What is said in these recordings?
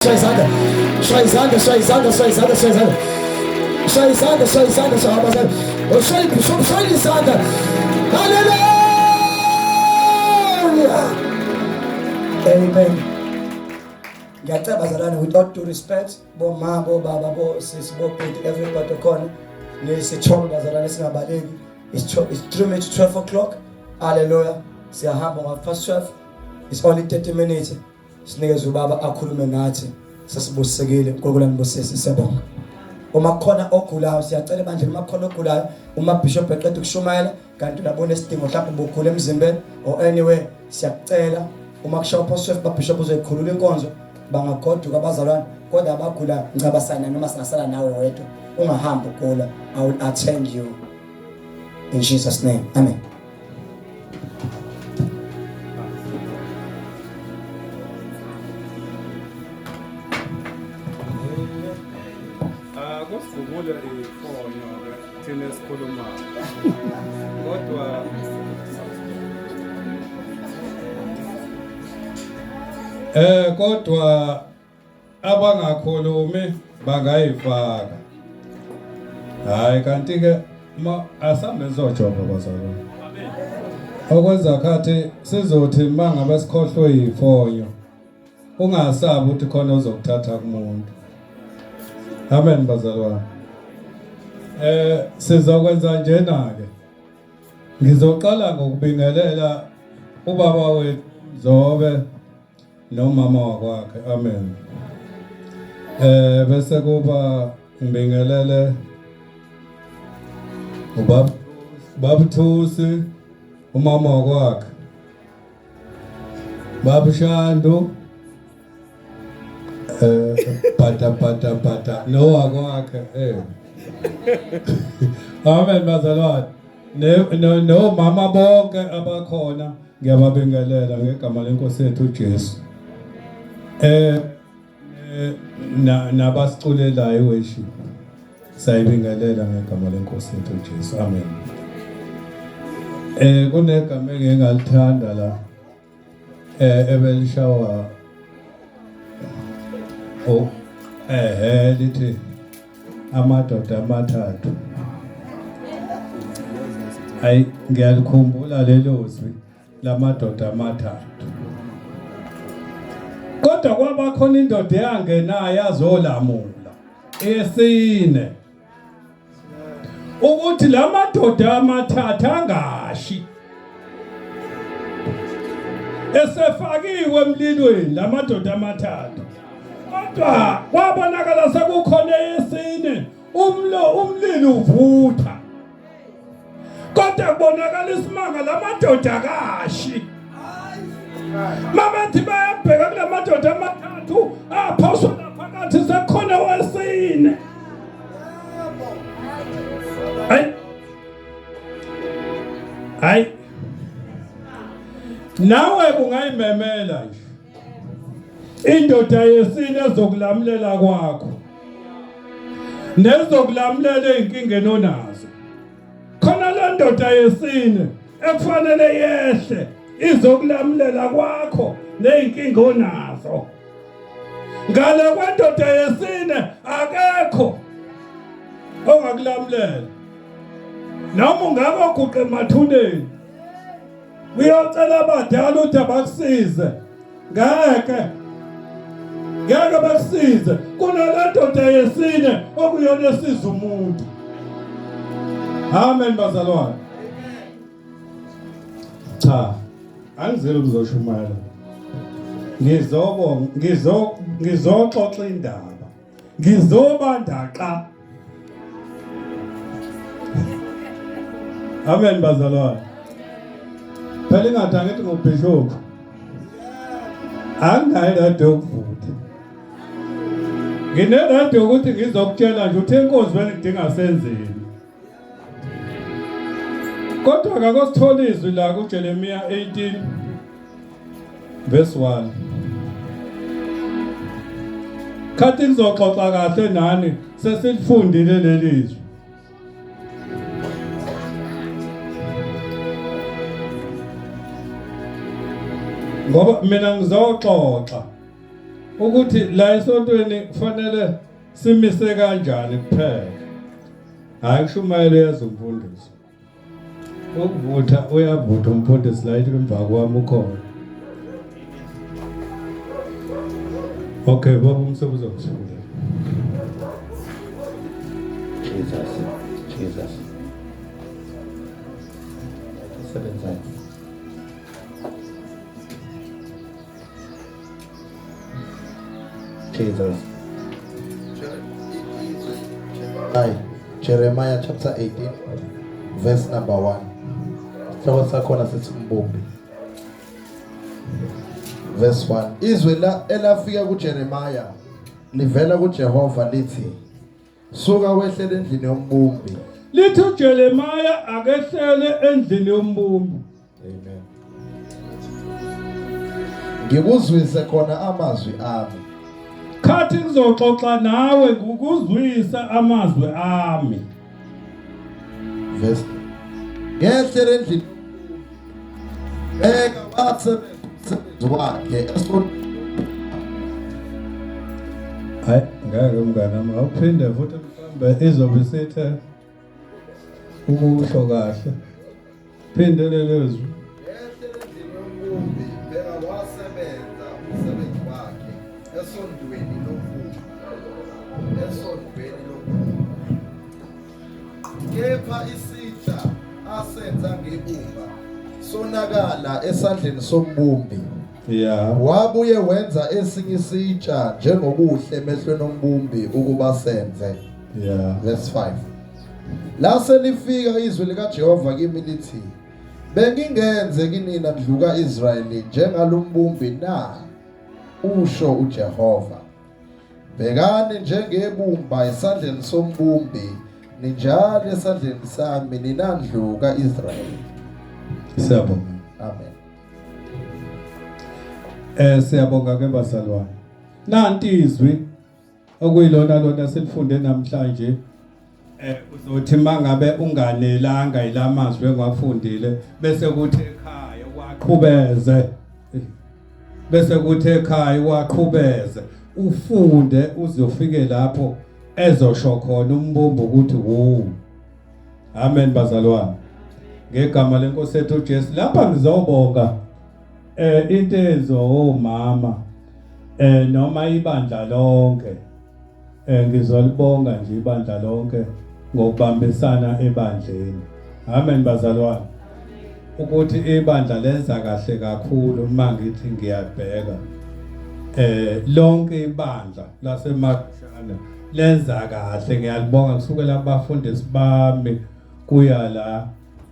Shaya izandla, shaya izandla, shaya izandla, shaya izandla, shaya izandla. Shaya izandla, shaya izandla, shaya izandla. Shaya ibishop, shaya izandla. Hallelujah. Amen. Ngiyacela bazalwane with all due respect boma bobaba bosisi bobhuti everybody okhona nisithole bazalwane singabaleki it's 3 minutes to 12 o'clock. Hallelujah. Siyahamba ngo past 12. It's only 30 minutes. Sinikeze ubaba akhulume nathi. Sesibusisekile. uNkulunkulu anibusise. Siyabonga. Uma kukhona ogulayo siyacela ebandleni, uma kukhona ogulayo, uma bishop eqeda ukushumayela kanti uyabona isidingo mhlawumbe ubugula emzimbeni or anyway, siyakucela uma kushaya uPastor ba bishop uzoyikhulula inkonzo, bangagoduka abazalwane, kodwa abagula ngicabasana noma singasala nawe wedwa, ungahambi ugula. I will attend you in Jesus name. Amen. Akusivumule ifonyo-ke thina esikhulumayo kodwa kodwa abangakhulumi bangayifaka. Hayi kanti ke ma asambe sojova bazalwane. Okwenza khathi sizothi mangabe sikhohlwe yifonyo ungasabi ukuthi khona ozokuthatha kumuntu. Amen bazalwane. Sizokwenza njena ke. Ngizoqala ngokubingelela ubaba wethu Mzobe nomama wakwakhe. Amen. Bese kuba ngibingelele ubaba Babuthusi, umama wakwakhe, Babushandu, bhata bhata bhata nowakwakhe. Amen bazalwane. Nomama bonke abakhona ngiyababingelela ngegama lenkosi yethu uJesu. Nabasiculelayo worship sayibingelela ngegama lenkosi yethu uJesu. Amen. Kunegama engingalithanda la ebelishawa lithi amadoda amathathu. Ayi ngiyalikhumbula lelo zwi lamadoda amathathu. Kodwa kwaba khona indoda eyangenayo yazolamula eyesine ukuthi lamadoda amathathu angashi esefakiwe emlilweni lamadoda amathathu, kodwa kwabonakala sekukhona eyesine, umlilo uvutha, kodwa kubonakala isimanga lamadoda akashi. Mabathi bayabheka kulamadoda amathathu aphoswa phakathi sekukhona wesine. Hayi hayi, nawe ungayimemela nje indoda yesine ezokulamulela kwakho nezokulamulela ey'nkingeni onazo. Khona le ndoda yesine ekufanele yehle izokulamulela kwakho ney'nkinga onazo. Ngale kwendoda yesine akekho ongakulamulela. Noma ungake uguqe emathuneni uyocela abadala ukuthi abakusize, ngeke bakusize. Kunale ndoda yesine okuyona esiza umuntu. Amen bazalwane. Cha, angizeli ukuzoshumayela, ngizoxoxa indaba, ngizobandaxa. Amen bazalwane. Phela ingathi angithi ngubishop, anginayo iradi yokuvutha, ngineradi yokuthi ngizokutshela nje uthe enkonzweni ngidinga senzeni. Kodwa akakosithola izwi la kuJeremiya 18 verse 1. Khathi ngizoxoxa kahle nani sesilifundile leli zwi. Ngoba mina ngizoxoxa. Ukuthi la esontweni kufanele simise kanjani kuphela. Hayi kushumayela yazi umfundisi. Ukuvutha uyavutha umfundisi la emva kwami ukhona. Okay, baba umsebenzi uzokusifundela. Jesus. Jesus. Sebenzayo. Jesus. Hi, Jeremiah chapter 18 verse number 1. Isihloko sakhona sithi umbumbi. Verse 1. Izwe la elafika kuJeremiah livela kuJehova lithi Suka wehlele endlini yombumbi. Lithi uJeremiah akehlele endlini yombumbi. Amen. Ngikuzwise khona amazwi ami. Khathi ngizoxoxa nawe ngikuzwisa amazwi ami. Verse Ngehlele endlini Bheka wasebenza umsebenzi wakhe esontweni. Hayi ngeke mngane wami awuphinde futhi mhlawumbe izobe isithe ukusho kahle. Phinde lelo zwi. Ngehlele endlini yombumbi, bheka wasebenza umsebenzi wakhe esontweni lombumbi. Esontweni lombumbi. Kepha isitsha asenza ngebumba sonakala esandleni sombumbi. Yeah. Wabuye wenza esinye isitsha njengokuhle emehlweni ombumbi ukuba senze. Yeah. Verse 5. Lase lifika izwi likaJehova kimi lithi, Bengingenze kinina ndlu kaIsrayeli njengalombumbi na? Usho uJehova. Bhekani njengebumba esandleni sombumbi, ninjalo esandleni sami nina ndlu kaIsrayeli. Siyabonga. Amen. Siyabonga ke bazalwane. Nanti izwi okuyilona lona silifunde namhlanje. Uzothi mangabe unganelanga ilamazwi engiwafundile bese kuthi ekhaya waqhubeze. Bese kuthi ekhaya waqhubeze ufunde uzofike lapho ezosho khona umbumbo ukuthi wo. Amen bazalwane. Ngegama lenkosi ethu uJesu lapha ngizobonga into eyenziwa omama noma ibandla lonke. Ngizolibonga nje ibandla lonke ngokubambisana ebandleni. Amen bazalwane. Ukuthi ibandla lenza kahle kakhulu uma ngithi ngiyabheka. Lonke ibandla laseMarshana lenza kahle, ngiyalibonga kusukela kubafundisi bami kuya la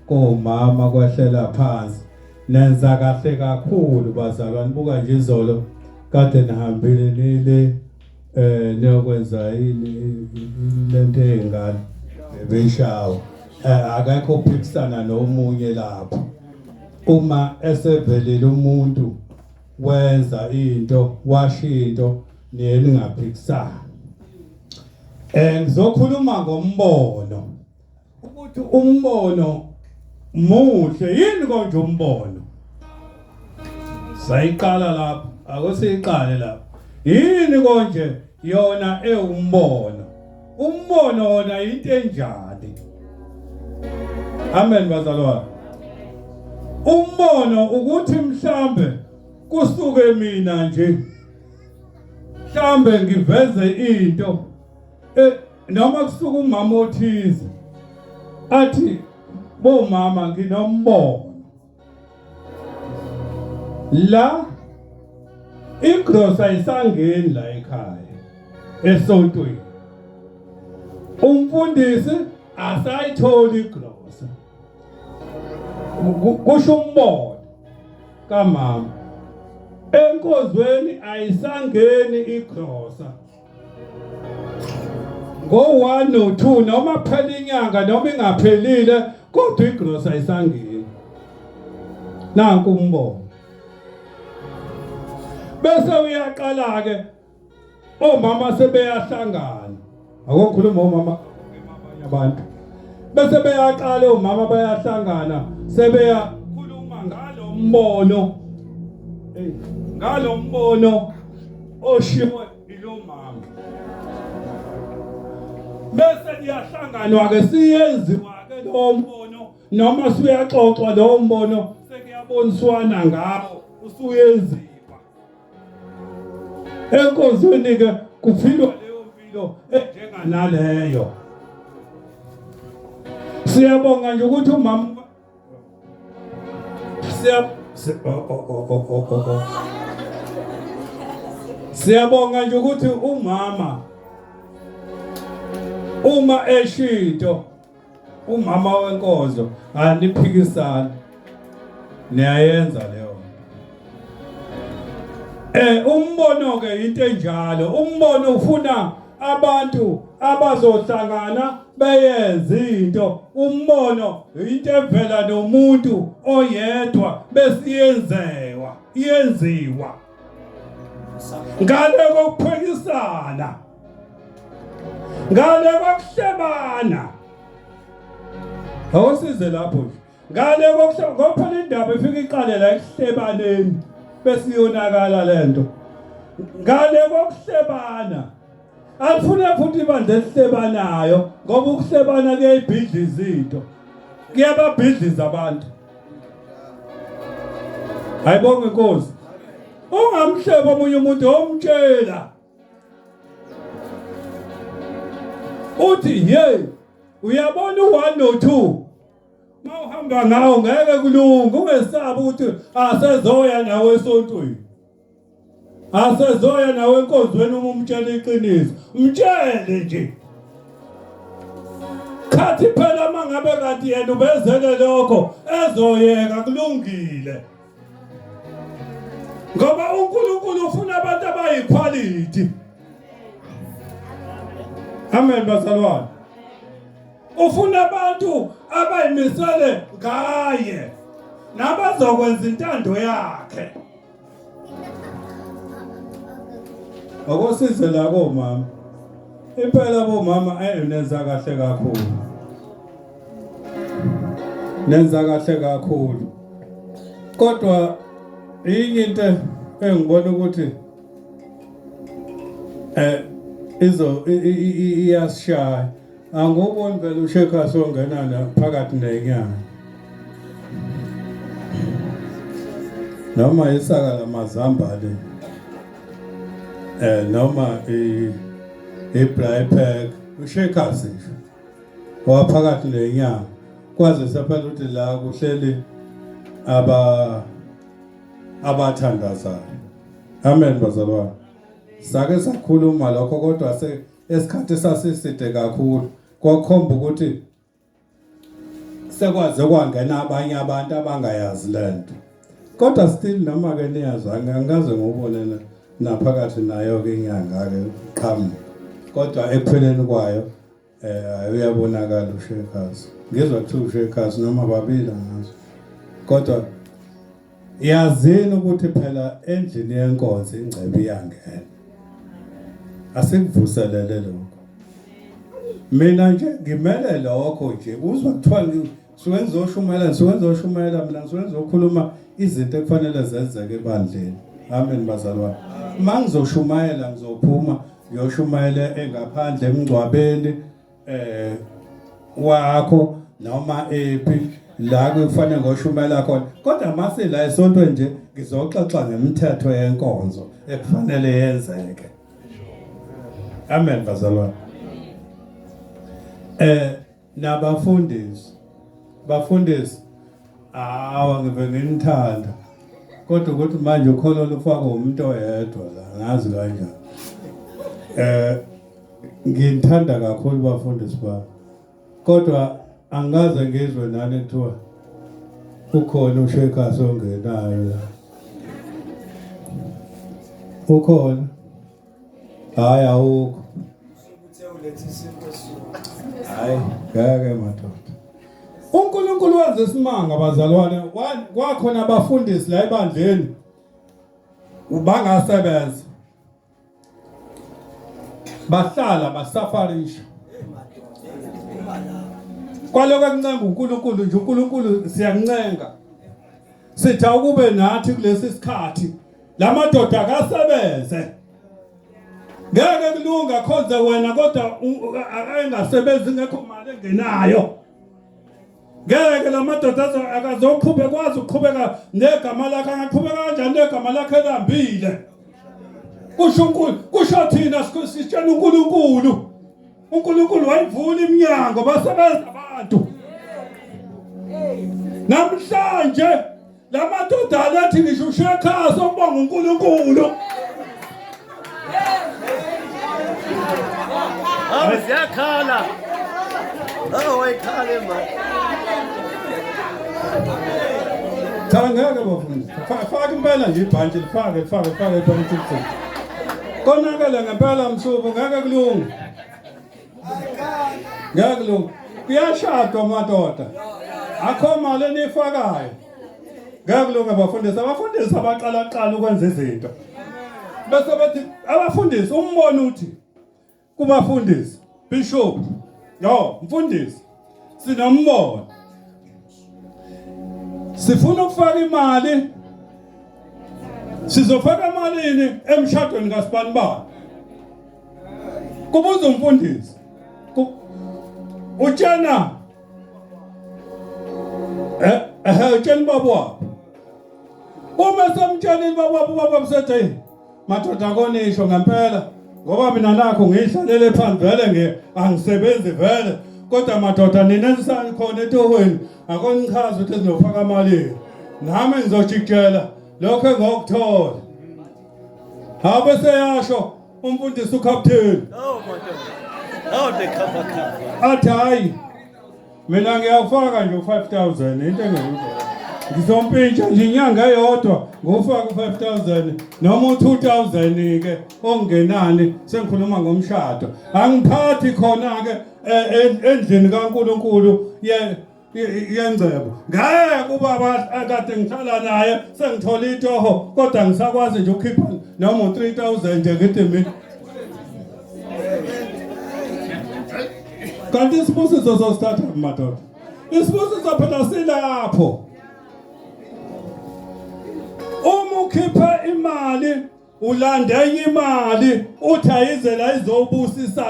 komama kwehlela phansi. Nenza kahle kakhulu bazalwane. Buka nje izolo kade nihambile nile niyokwenza yini lento eyingane bebeshawa. Akekho ophikisana nomunye lapho. Uma esevelile umuntu wenza into washo into niye ningaphikisani. Ngizokhuluma ngombono. Ukuthi umbono muhle yini konje umbono? Sayiqala lapho, akusiqale lapho. Yini konje yona ewumbono? Umbono wona into enjani? Amen bazalwane. Umbono ukuthi mhlambe kusuke mina nje mhlambe ngiveze into noma kusuka umama othize athi bomama nginombono la igrosa ayisangeni la ekhaya esontweni, umfundisi asayitholi igrosa, kusho umbono kamama. Enkonzweni ayisangeni igrosa ngo-1 no-2 noma kuphela inyanga noma ingaphelile, kodwa igrosa ayisangeni. Nanku umbono. Bese uyaqala-ke omama sebeyahlangana, akokhuluma omama abanye abantu, bese beyaqala omama bayahlangana sebeyakhuluma ngalo mbono, ngalo mbono. oshiwo ilo mama bese liyahlanganwa ke siyenziwa ke lowo mbono noma suyaxoxwa lowo mbono sekuyaboniswana ngawo usuyenziwa enkonzweni ke kuphilwa leyo mpilo enjenganaleyo. Siyabonga nje ukuthi umama siya oh, oh, oh, Siyabonga nje ukuthi umama uma eshinto umama wenkonzo aniphikisani niyayenza leyo. Umbono ke into enjalo, umbono ufuna abantu abazohlangana beyenze into. Umbono into evela nomuntu oyedwa besiyenzewa, iyenziwa ngale kokuphikisana, ngale kokuhlebana. Awusize lapho nje ngale kokuhleba, ngoba phela indaba ifika iqale la ekuhlebaneni bese iyonakala lento. Ngale kokuhlebana alifune futhi ibandla elihlebanayo, ngoba ukuhlebana kuyayibhidliza into, kuyababhidliza abantu. Ayibonge inkosi. Ungamhleba omunye umuntu, omtshela uthi hey, uyabona u1 no2 mawuhamba ngawo ngeke kulunge, ungesabi ukuthi asezoya nawe esontweni, asezoya nawe enkonzweni. Uma umtshela iqiniso, mtshele nje khathi phela mangabe kanti yena ubezele lokho ezoyeka, kulungile, ngoba uNkulunkulu ufuna abantu abayiquality. Amen bazalwane. Ufuna abantu abayimisele ngaye nabazokwenza intando yakhe. Akosize la komama. Impela bomama nenza kahle kakhulu. Nenza kahle kakhulu. Kodwa inye into engibona ukuthi izo iyasishaya. Anguboni vele uShekha songena la phakathi nenyanga. Noma isaka lamazambane noma i pack uShekha nje waphakathi nenyanga, kwazise phela ukuthi la kuhleli abathandazayo. Amen bazalwane. Sake sakhuluma lokho, kodwa se esikhathi sasiside kakhulu, kwakhomba ukuthi sekwaze kwangena abanye abantu abangayazi lento. Kodwa still noma ke niyazi, angikaze ngubone naphakathi nayo ke inyanga ke qhamuka, kodwa ekupheleni kwayo uyabonakala uShekhazi. Ngizwa kuthiwa uShekhazi noma babili angazi, kodwa yazini ukuthi phela endlini yenkonzo ingcebo iyangena. Asikuvuselele lokho. Mina nje ngimele lokho nje, uzwa kuthiwa ngisuke ngizoshumayela, ngisuke ngizoshumayela mina, ngisuke ngizokhuluma izinto ekufanele zenzeke ebandleni. Amen bazalwane. Uma ngizoshumayela ngizophuma ngiyoshumayela engaphandle emngcwabeni wakho noma ephi la kufanele ngoshumayela khona, kodwa mase la esontweni nje ngizoxoxa ngemithetho yenkonzo ekufanele yenzeke. Amen bazalwane. Nabafundisi, bafundisi, awa ngive nginithanda, kodwa ukuthi manje ukholo lufakwa umuntu oyedwa la, ngazi kanjani. Nginithanda kakhulu bafundisi bami, kodwa angikaze ngizwe nani kuthiwa ukhona uShekasi ongenayo la. Ukhona? Hayi, awukho. Hayi, ngeke madoda. uNkulunkulu wenze isimanga bazalwane, kwakhona abafundisi la ebandleni bangasebenza, bahlala basafarisha kwaloko kuncenga uNkulunkulu nje. uNkulunkulu siyancenga, sithi awukube nathi kulesi sikhathi, lamadoda akasebenze. Ngeke kulunge akhonze wena kodwa engasebenzi ngekho mali engenayo. Ngeke la madoda akazoqhubeka kwazi ukuqhubeka negama lakhe angaqhubeka kanjani negama lakhe elambile. Kusho uNkulunkulu, kusho thina sitshela uNkulunkulu. uNkulunkulu wayivula iminyango basebenza abantu. Namhlanje la madoda alethi ngisho ushekhaso okubonga uNkulunkulu. Hawu ziyakhala. Hawu ayikhale manje. Cha ngeke bafundisi. Faka impela nje ibhantshi lifake lifake lifake ibhantshi. Konakele ngempela msuku ngeke kulunge. Ngeke kulunge. Kuyashadwa madoda. Akho mali eniyifakayo. Ngeke kulunge bafundisi. Abafundisi abaqala qala ukwenza izinto. Bese bethi abafundisi umbono uthi kubafundisi bishop yo mfundisi sinombono sifuna ukufaka imali sizofaka imalini emshadweni kasibanibani kubuza umfundisi utshena eh eh utshena ubaba wabo uma semtshenile ubaba wabo ubaba usethi Madoda konisho ngempela ngoba mina nakho ngiyihlalele phansi vele nge angisebenzi vele kodwa madoda nina enisakhona etohweni akonichaza ukuthi sinofaka imali nami ngizojikijela lokho engokuthola habe seyasho umfundisi uCaptain Oh madoda. Oh the cover cover. Athi hayi Mina ngiyawufaka nje u-5000 into engiyizwa. Ngizompintsha nje inyanga eyodwa ngofaka u-5000 noma u-2000 ke ongenani sengikhuluma ngomshado. Angiphathi khona ke e, e, endlini kaNkuluNkulu ye yengcebo. Ngeke ubaba akade ngihlala naye sengithola itoho kodwa ngisakwazi nje ukukhipha noma u-3000 nje ngithi mina Kanti isibusiso sosithatha madoda. Isibusiso phela silapho. Uma ukhipha imali ulanda enye imali uthi ayize la izobusisa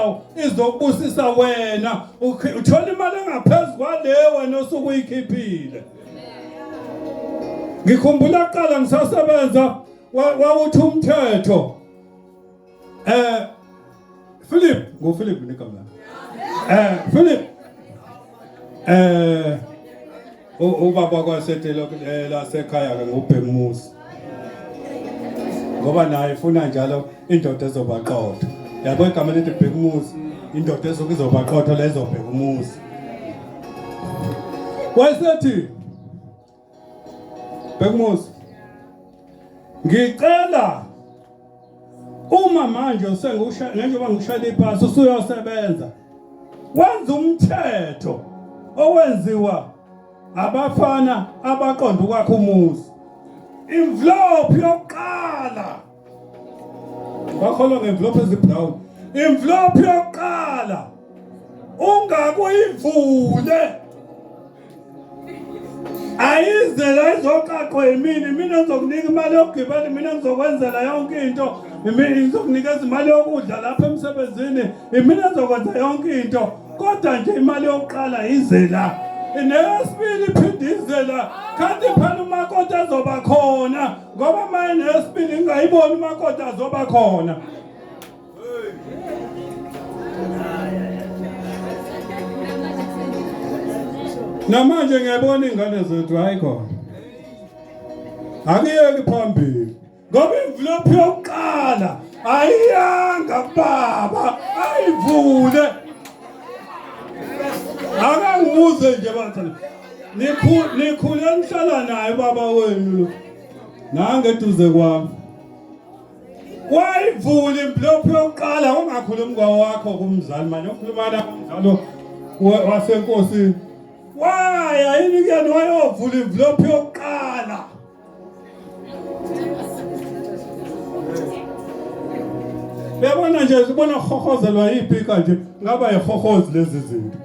izokubusisa wena uthola imali engaphezu kwale wena osuke uyikhiphile. Ngikhumbula kuqala ngisasebenza wawuthi umthetho Eh Philip, ngo Philip negama lakhe. Eh Philip. Eh ubaba kwasetelo eh, lasekhaya ke ngubhemusi. Ngoba naye ufuna njalo indoda ezoba qotho. Yabo igama lithi bhekumuzi, indoda ezoke izoba qotho lezobheka umuzi. Wayesethi Bhekumuzi ngicela uma manje usengusha njengoba ngishayela ipasi usuyosebenza wenza umthetho owenziwa abafana abaqonda ukwakha umuzi imvlophi yokuqala bakholwa ngemvlophi ezibrown imvlophi yokuqala ungakuyivule ayize la izoqaqwa yimina mina ngizokunika imali yokugibela mina ngizokwenzela yonke into mina ngizokunikeza imali yokudla lapha emsebenzini imina ngizokwenza yonke into kodwa nje imali yokuqala ize la neyesibili iphinde ize la kanti phela umakoti azoba khona ngoba maye neyesibili ngingayiboni umakoti azoba khona Namanje ngiyabona ingane zethu hayi khona. Akuyeki phambili. Ngoba imvilophi yokuqala ayiyanga kubaba, ayivule. Akangibuze nje bathi nikhule nihlala naye baba wenu lo. Nange eduze kwami. Wayivula imblophu yokuqala ungakhulumi kwawakho kumzali manje ukhuluma la kumzali wasenkosini. Waya yini kuyena wayovula imblophu yokuqala. Uyabona nje ubona kuhohozelwa ipika nje ngaba yihohozi lezi zinto.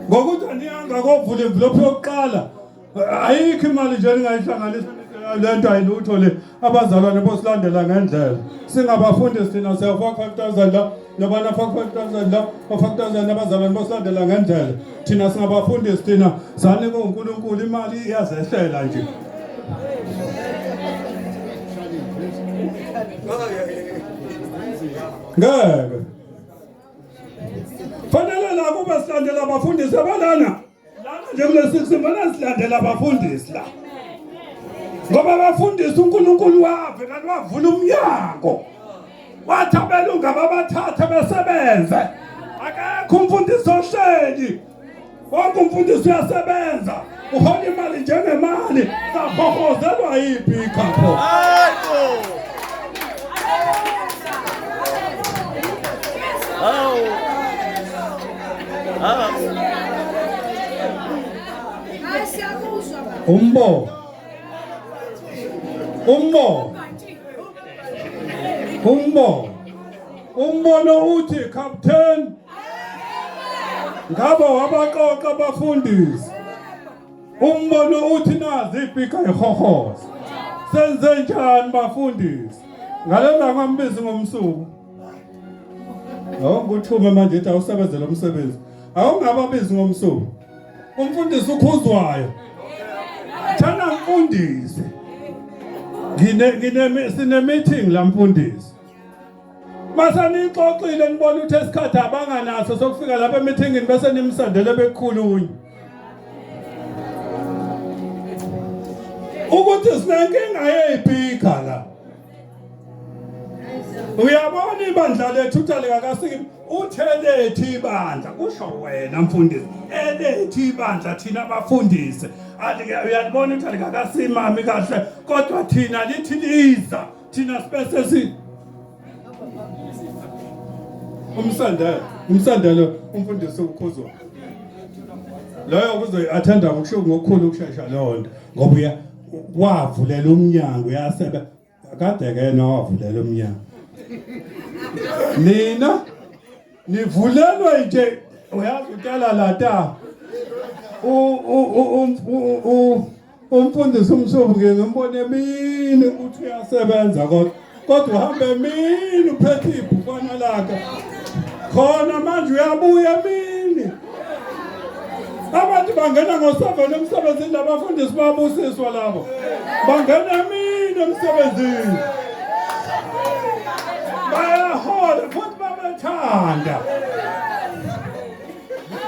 Ngokuthi aniyanga kovula imblophu yokuqala ayikho imali nje ningayihlanganisa Lento ayilutho le, abazalwane bosilandela ngendlela. Singabafundisi thina siyafaka 5000 la, nabana faka 5000 la, 5000 abazalwane bosilandela ngendlela. Thina singabafundisi thina sanika uNkulunkulu imali iyazehlela nje. Ngeke. Fanele la kuba silandela abafundisi abalana. Lana nje kulesi simo silandela abafundisi la. Ngoba abafundisi uNkulunkulu wave kanti wavula umnyango. Wathi abelungu ababathathe besebenze. Akekho umfundisi ohleli. Wonke umfundisi uyasebenza. Uhola imali njengemali. Sahohozelwa yiphi ikhapho? Hayibo. Hawu. Hawu. Umbo. Umbo. Umbo. Umbono uthi captain ngabo wabaqoqa abafundisi. Umbono uthi nazi ipika ihohoza. Senze njani bafundisi? Ngalena kwambizi ngomsuku. Awunguthume manje ithi awusebenzele umsebenzi. Awungababizi ngomsuku. Umfundisi ukhuzwayo. Thana mfundisi. Ngine ngine sine meeting la mfundisi. Mase nixoxile nibona ukuthi esikhathi abanganaso sokufika lapha emithingini bese nimsendele bekukhulunywa. Ukuthi sinenkinga yeyipika la. Uyabona ibandla lethu uthi alikakasiki uthe lethi ibandla kusho wena mfundisi elethi ibandla thina abafundisi uyalibona ukuthi alikakasimami kahle kodwa thina lithi liza thina sibe sesi umsandelo umsandelo umfundisi ukhuzwa loyo kuzoyi-athenda ngokusho ngokukhulu ukushesha leyo nto ngoba uya wavulela umnyango uyasebe kade ke yena wavulela umnyango nina nivulelwe nje uyazi utala lata umfundisi umsuku ngike ngimbone emini uthi uyasebenza kodwa kodwa uhamba emini uphethe ibhukwana lakhe khona manje uyabuya emini abantu bangena ngo-seven emsebenzini labafundisi babusiswa labo bangena emini emsebenzini bayahola futhi babethanda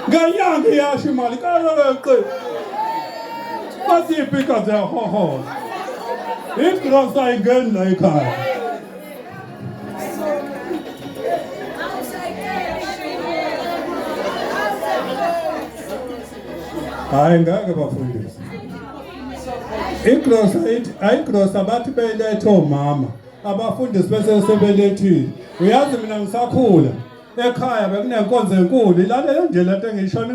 ngenyanga iyasho imali kalokeqi bathi ipika ziyahohoza igrosa ayingeni la ekhaya hayi ngeke bafundisi igrosa ithi ayigrosa bathi beyilethe omama abafundisi bese sebelethile uyazi mina ngisakhula ekhaya bekunenkonzo enkulu ilalele nje lento engiyisho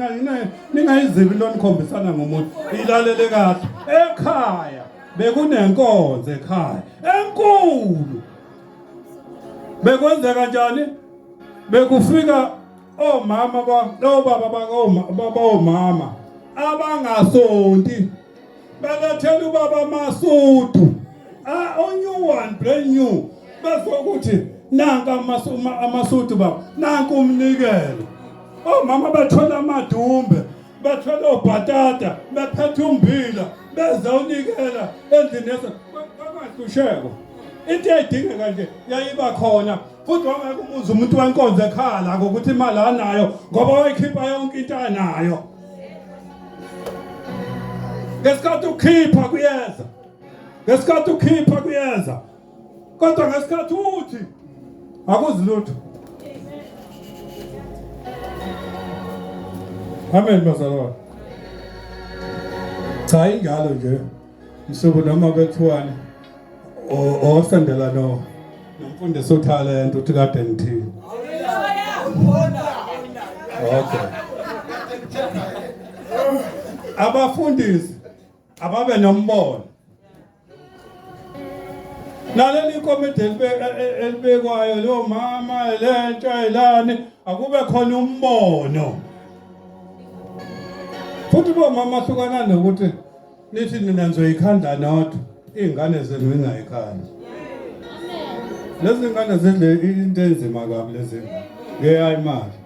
ningayizibi into nikhombisana ngomuntu ilalele kahle ekhaya bekunenkonzo ekhaya enkulu bekwenzeka njani bekufika omama obaba baomama abangasonti balethela ubaba amasudu a new one brand new besokuthi nanka amasudu baba nanka umnikelo omama bathola amadumbe bathwele obhatata bephethe ummbila beza unikela endlini yase kwangahlusheko into eyayidingeka nje yayiba khona futhi wangeke umuze umuntu wenkonzo ekhala ngokuthi imali anayo ngoba wayikhipha yonke into anayo ngesikhathi ukhipha kuyeza ngesikhathi ukhipha kuyeza kodwa ngesikhathi uthi akuzi lutho amen bazalwane cha injalo nje msuku noma bethiwani osendela no nomfundisi uthalente uthi kade ngithini okay abafundisi ababe nombono naleli komidi elibekwayo lomama lentsha elani akube khona umbono futhi bomama hlukana nokuthi nithi nina nizoyikhanda nodwa. Iy'ngane zenu ingayikhali. Lezi ngane zidle into enzima kabi lezi ngane. Ngeyayo imali.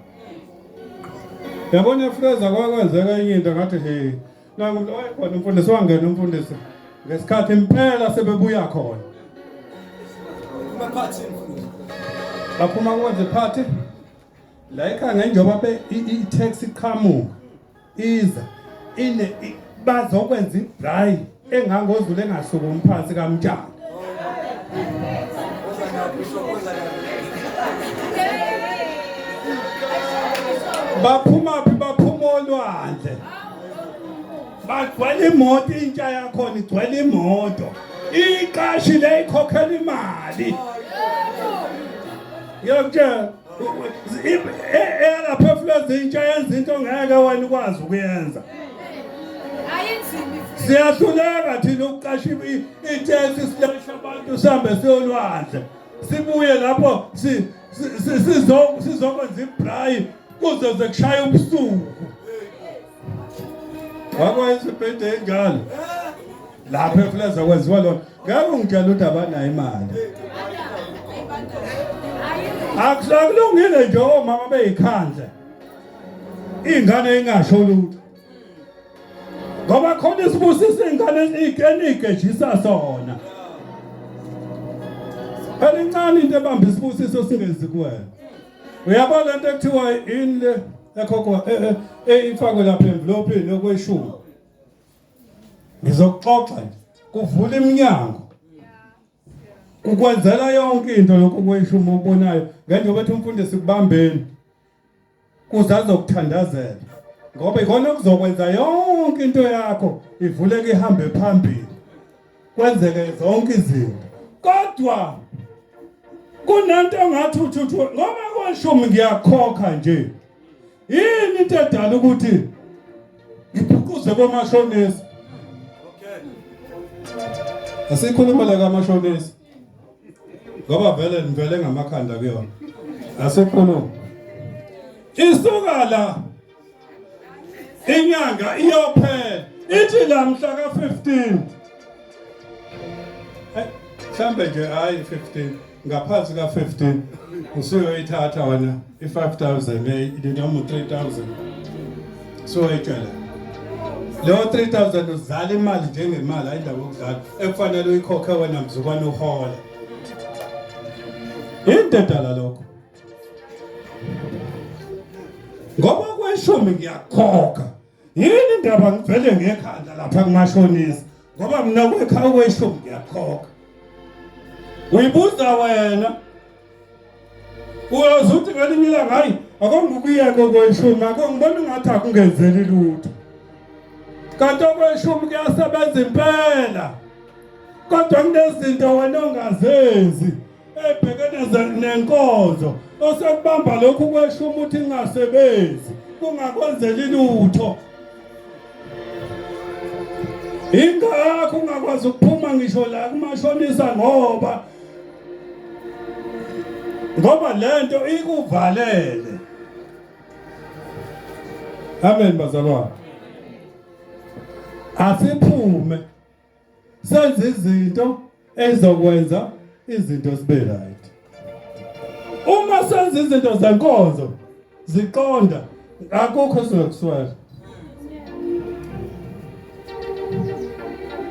Yabona eFraser kwakwenzeka enye into ngathi he nangu umuntu wayekhona umfundisi wangena umfundisi ngesikhathi impela sebebuya khona. Baphuma kwenze party la ekhaya ngenjoba be i-taxi iqhamuka iza ine bazokwenza ibrayi engangozulu engasukumi phansi kamtshana baphuma phi baphuma olwandle bagcwele imoto intsha yakhona igcwele imoto iqashi le ikhokhela imali ngiyakutshela eyalapha efulazi intsha yenza into ngeke wena ukwazi ukuyenza siyahluleka thina ukuqasha iteksi silesha abantu sihambe siyolwandle sibuye lapho sizokwenza ibrayi kuze ze kushaya ubusuku wakwenza ibhede enjalo lapha efulaza kwenziwa lona ngeke ungitshela ukuthi abanayo imali akulungile nje omama beyikhandle ingane ingasho lutho ngoba khona isibusiso ingane enigejisa sona phela incane into ebamba isibusiso singezi kuwena uyabona lento ekuthiwa yini le ekhokhwa e, e, e, ifakwe lapha envelopini okweshumi Ngizokuxoxa nje. Kuvula iminyango. Kukwenzela yonke into lokhu kweshumi obonayo ngenjengoba ethi umfundisi kubambeni. Kuze azokuthandazela. Ngoba ikona okuzokwenza yonke into yakho ivuleke ihambe phambili. Kwenzeke zonke izinto. Kodwa kunento engathi uthi ngoba kweshumi ngiyakhokha nje. Yini into edala ukuthi ngiphuquze komashonisa? Asikhuluma la kamashonisa. Ngoba vele nivele ngamakhanda kuyona. Asikhuluma. Isuka la inyanga iyophela ithi la mhla ka-15 mhlambe nje hayi 15 ngaphansi ka-15 usuyoyithatha wena i-5000 noma u-3000 suyoyitshela leyo 3000 uzala imali njengemali hayi indaba yokudlala ekufanele uyikhokhe wena mzukwane uhola into edala lokho ngoba kweshumi ngiyakhokha yini indaba ngivele ngekhanda lapha kumashonisa ngoba mina kwekhaya kweshumi ngiyakhokha uyibuza wena uyoze uthi ngelinye ilanga hayi akongikuyeke okweshumi akongibona ungathi akungenzeli lutho kanti okweshumi kuyasebenza impela kodwa kunezinto wena ongazenzi ebhekene nenkonzo osekubamba lokhu kweshumi uthi ingasebenzi kungakwenzeli lutho ingakho ungakwazi ukuphuma ngisho la kumashonisa ngoba ngoba lento ikuvalele amen bazalwane asiphume senze izinto ezokwenza izinto zibe right uma senza izinto zenkonzo ziqonda akukho sizokuswela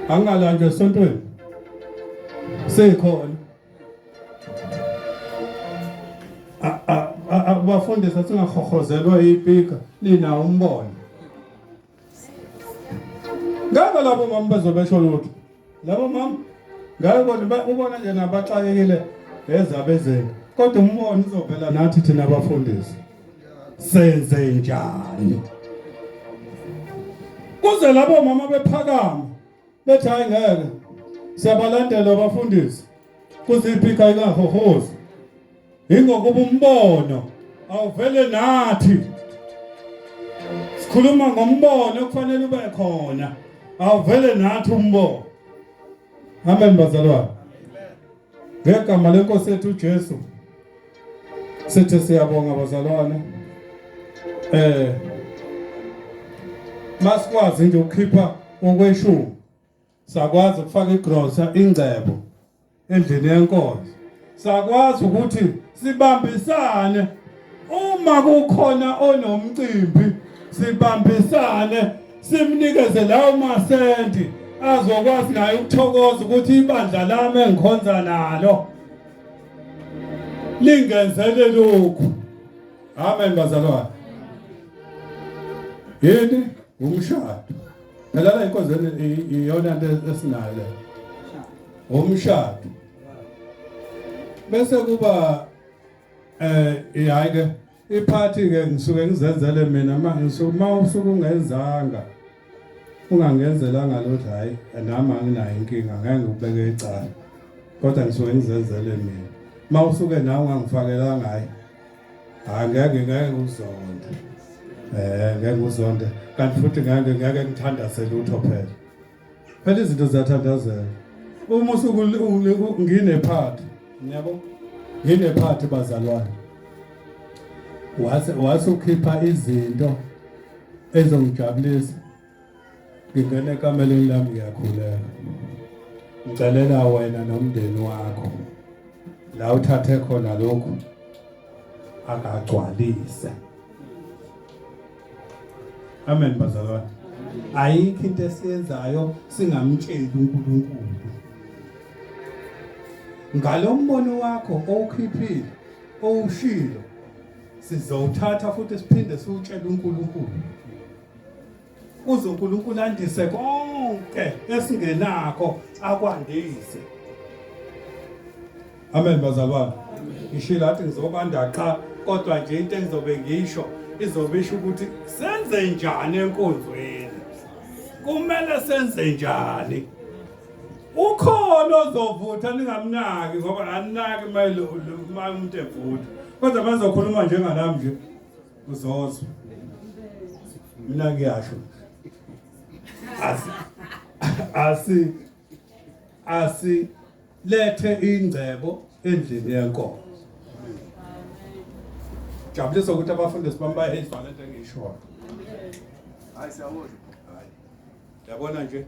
angalanjwa esontweni sekhona abafundisi singahohozelwa ipika nina umbono Ngeke labo mama bezobesho lutho. Labo mama ngeke bona ubona nje nabaxakekile ezabo ezinto. Kodwa umbono uzovela nathi thina abafundisi. Senze njani? Kuze labo mama bephakama bethi hayi ngeke siyabalandela abafundisi. Kuze iphika ingahohozi. Ingokuba umbono awuvele nathi. Sikhuluma ngombono okufanele ube khona. Awuvele nathi umbono. Amen bazalwane. Ngegama lenkosi yethu uJesu. Sithi siyabonga bazalwane. Eh masikwazi nje ukukhipha okweshumi. Sakwazi ukufaka igrosa ingcebo endlini yenkonzo. Sakwazi ukuthi sibambisane uma kukhona onomcimbi sibambisane simnikeze lawo masenti azokwazi naye ukuthokoza ukuthi ibandla lami engikhonza nalo lingenzele lokhu. Amen bazalwane. Yini umshado? Phela la inkonzweni iyona nto esinayo le. Umshado. Bese kuba eh hayi ke iphathi ke ngisuke ngizenzele mina ma ngisuke ma usuke ungenzanga ungangenzelanga lutho hayi nami anginayo inkinga ngeke ngikubeke icala kodwa ngisuke ngizenzele mina ma usuke nawe ungangifakelanga hayi hayi ngeke ngeke ngikuzonde eh ngeke ngikuzonde kanti futhi ngeke ngeke ngithandaze lutho phela phela izinto ziyathandazela uma usuke nginephathi ngiyabo nginephathi bazalwane wase wase ukhipha izinto ezongijabulisa ngingena ekameleni lami ngiyakhuleka ngicelela wena nomndeni wakho la uthathe khona lokhu akagcwalise amen bazalwane ayikho into esiyenzayo singamtsheli uNkulunkulu ngalombono wakho owukhiphile owushilo sizowuthatha futhi siphinde siwutshele uNkulunkulu uze uNkulunkulu andise konke esingenakho akwandise amen bazalwane ngishilo athi ngizobanda qha kodwa nje into engizobe ngisho izobe isho ukuthi senze njani enkonzweni kumele senze njani ukhona ozovutha ningamnaki ngoba aninaki uma umuntu evutha kodwa bazokhuluma njenganami nje uzozwa mina ngiyasho asi asi asi lethe ingcebo endlini yenkonzo jabulisa ukuthi abafundisi bami bayayizwa lento engiyishoyo hayi siyabona hayi yabona nje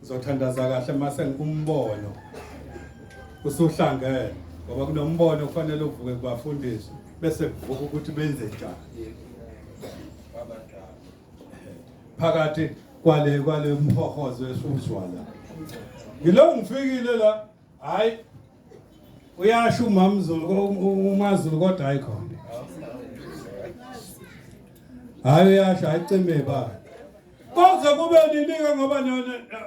Uzothandaza kahle mase ngumbono usuhlangene ngoba kunombono kufanele uvuke kubafundisi bese kuvuka ukuthi benze njani phakathi kwale kwale mhohozo esuzwa la ngilo ngifikile la hayi uyasho umamzulu umazulu kodwa hayi khona hayi uyasho ayicime ba Koze kube nini-ke ngoba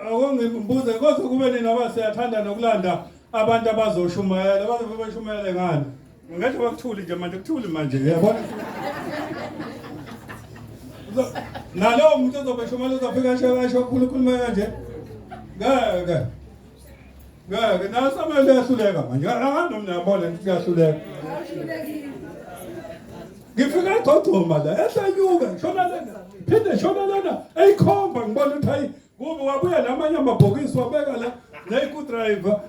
awungibuze koze kube nini ngoba siyathanda nokulanda abantu abazoshumayela bazobe beshumayele ngani ngeke bakuthuli nje manje kuthuli manje uyabona nalowo muntu ozobe eshumayela uzofika asho asho khulu khuluma kanje ngeke ngeke nasamele uyahluleka manje akani mina yabona ukuthi kuyahluleka ngifika egcogcoma la ehla nyuka ngishona lena phinde shona lena eyikhomba ngibona ukuthi hayi kubi wabuya namanye amabhokisi wabeka la neyiku-driver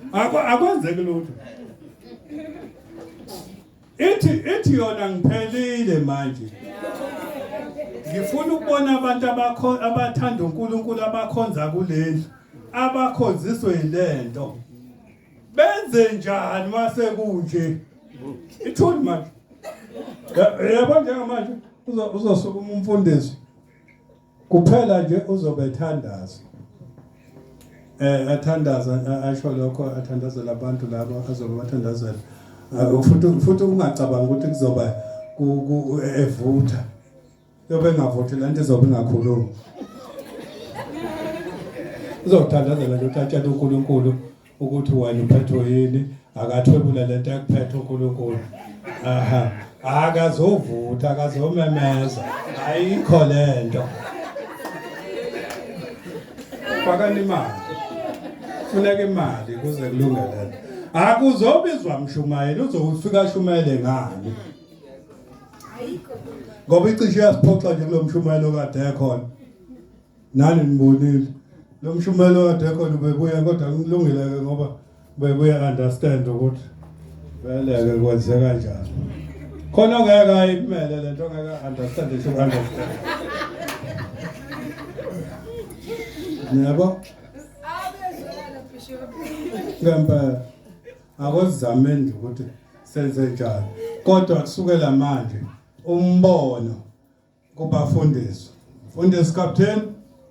akwenzeki lutho ithi ithi yona ngiphelile manje ngifuna ukubona abantu abathanda uNkulunkulu abakhonza kulendlu abakhonziswe yilento benze njani mase kunje ithuli manje yabo njengamanje uzosukuma umfundisi kuphela nje uzobe ethandaza eh athandaza asho lokho athandazela abantu labo azobe bathandazela futhi futhi ungacabanga ukuthi kuzoba evutha Yobe engavothi le nto izobe ingakhulumi. Uzothandazela nje ukuthi atshele uNkulunkulu ukuthi wena uphethwe yini, akathwebule le nto ekuphethe uNkulunkulu. Aha. Akazovutha, akazomemeza. Ayikho le nto. Fakani imali. Funeka imali kuze kulunge le nto. Akuzobizwa mshumayeli, uzofika ashumayele ngani? Ngoba icishe yasiphoxa nje kulo mshumayelo kade ekhona. Nani nibonile. Lo mshumayelo kade ekhona ubebuya kodwa kulungile ke ngoba bebuya understand ukuthi vele ke kwenzeka kanjani. Khona ongeke ayimele lento ongeke understand isho understand. Yebo. Ngempela akozizameni nje ukuthi senze njani. Kodwa kusukela manje umbono kubafundisi. Mfundisi Captain,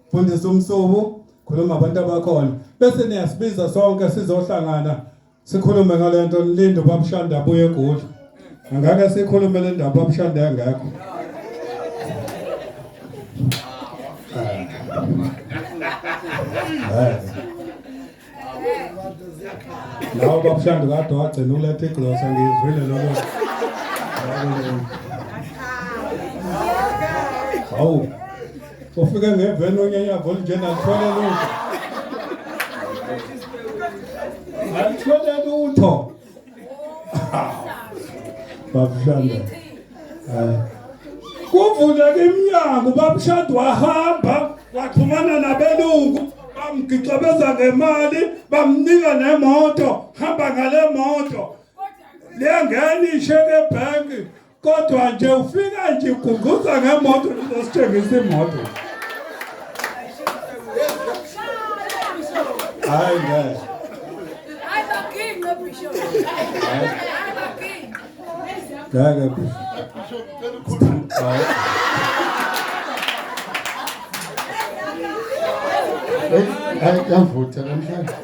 mfundisi uMsubu, khuluma abantu abakhona. Bese niyasibiza sonke sizohlangana sikhulume ngale nto nilinde uBab'Shanda abuye eGoli. Angake sikhulume le ndaba uBab'Shanda engekho. Lawo babushanda kade wagcina ukuletha igrosa ngizwile lolo. Hawu. Ufike ngeveni onyenyavu olunjena alithwele lutho. Alithwele lutho. Babushanda. Eh. Kuvuleka iminyango babushanda wahamba waxhumana nabelungu bamgixabeza ngemali bamnika nemoto hamba ngale moto liyangena isheke ebhenki kodwa nje ufika nje ugunguza ngemoto uzosithengisa imoto hayi ngeke Hayi baginqe Bishop. Hayi baginqe. Ngeke Bishop. Hayi. Hayi yavutha namhlanje.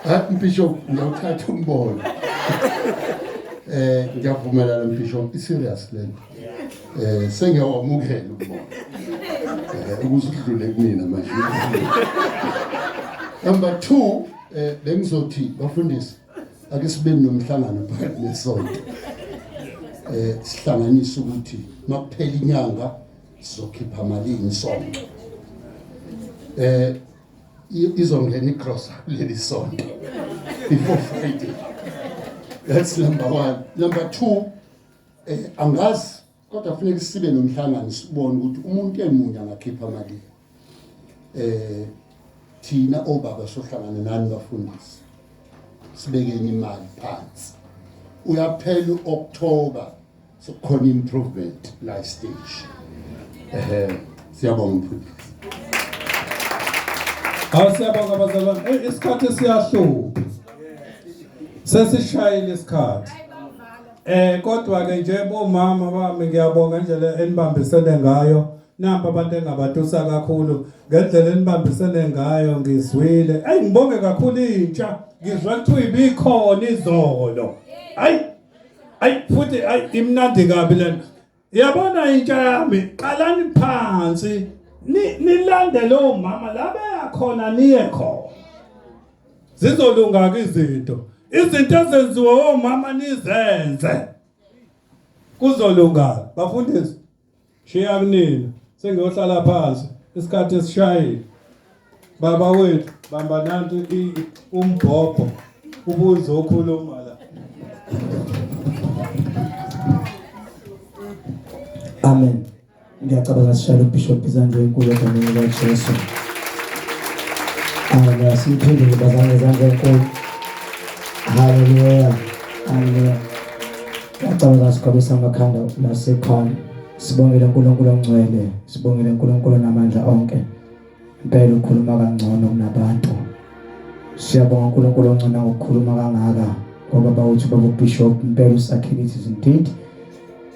Hayi Bishop ngiyawuthatha umbono. Eh ngiyavumelana Bishop i serious lento. Eh sengiyawamukela umbono. Eh ukuze udlule kumina manje. Number 2 eh bengizothi bafundisi ake sibe nomhlangano phakathi nesonto. Eh sihlanganise ukuthi makuphela inyanga sizokhipha malini sonke. Eh izongena igrosa kuleli sonto before Friday. That's number 1. Number 2 eh angazi kodwa kufuneka sibe nomhlangano sibone ukuthi umuntu emunye angakhipha malini. Eh thina obaba sohlangana nani bafundisi sibekeni imali phansi. Uyaphela uOctober sekukhona improvement la stage. Eh siyabonga mfundisi. Hawu siyabonga bazalwane. Hey isikhathi siyahlupha. Sesishayile isikhathi. Eh kodwa ke nje bomama bami ngiyabonga indlela enibambisene ngayo. Nampa abantu engabatusa kakhulu ngendlela enibambisene ngayo ngizwile. Ey ngibonge kakhulu intsha. Ngizwe kuthiwa ibikhona izolo. Ayi ayi futhi ayi imnandi kabi lena. Yabona intsha yami qalani phansi nilandele omama la beyakhona niye khona. Zizolunga ke izinto. Izinto ezenziwa omama nizenze. Kuzolunga bafundisi. Shiya kunina sengiyohlala phansi isikhathi esishayile. Baba wethu bamba nanti umbhobho ubuzokhuluma la. Amen. Ngiyacabanga sishayela uBishop izandla enkulu egameni likaJesu. Amen. Siyiphendule bazalwane izandla enkulu. Hallelujah. Hallelujah. Ngiyacabanga sigobisa amakhanda lasekhona. Sibongele uNkulunkulu ongcwele, sibongele uNkulunkulu namandla onke. Impela ukhuluma kangcono kunabantu. Siyabonga uNkulunkulu ongcono ngokukhuluma kangaka ngoba bawuthi baba uBishop impela usakhile it is indeed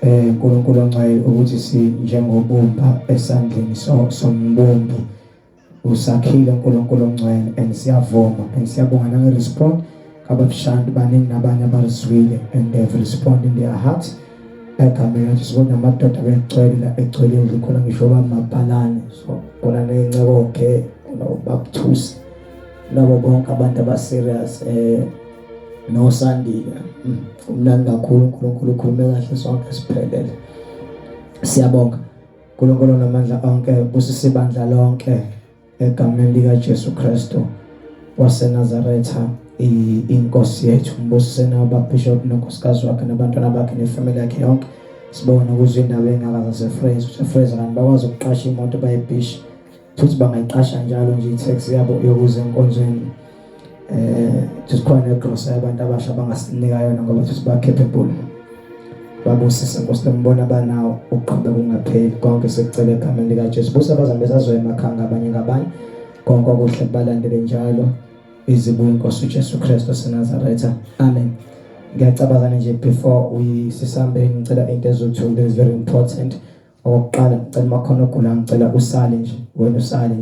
eh uNkulunkulu ongcwele ukuthi si njengobumba esandleni sombumbi usakhile uNkulunkulu ongcwele and siyavuma and siyabonga nange respond kababshanti baningi nabanye abarizwile and they have responded in their hearts egameni lajesu kodwa amadoda begcwele la egcwele indlu khona ngisho bamabhalane so khona ney'nceko ke khona ubabuthusi nabo bonke abantu aba-serious eh nosandile umnandi kakhulu uNkulunkulu ukhulume kahle sonke siphelele siyabonga uNkulunkulu namandla onke busisa ibandla lonke egameni likaJesu Kristu waseNazaretha inkosi yethu mbusise nawo babishop nonkosikazi wakhe nabantwana bakhe nefamily yakhe yonke sibonga nokuzwa indaba engaka zaseFraser useFraser kanti bakwazi ukuqasha imoto bayebhishi futhi bangayiqasha njalo nje i-taxi yabo yokuza enkonzweni eh sikhona negrosa yabantu abasha abangasinika yona ngoba futhi ba capable babusise Nkosi lombona banawo uqhubeka ungapheli konke sikucela egameni likaJesu busa abazali besazoya emakhaya ngabanye ngabanye konke okuhle kubalandele njalo. Izibuya inkosi uJesu Kristu seNazaretha. Amen. Ngiyacabanga nje before we sisambe ngicela into ezothi is very important. Okokuqala ngicela makhona ogula ngicela usale nje wena usale.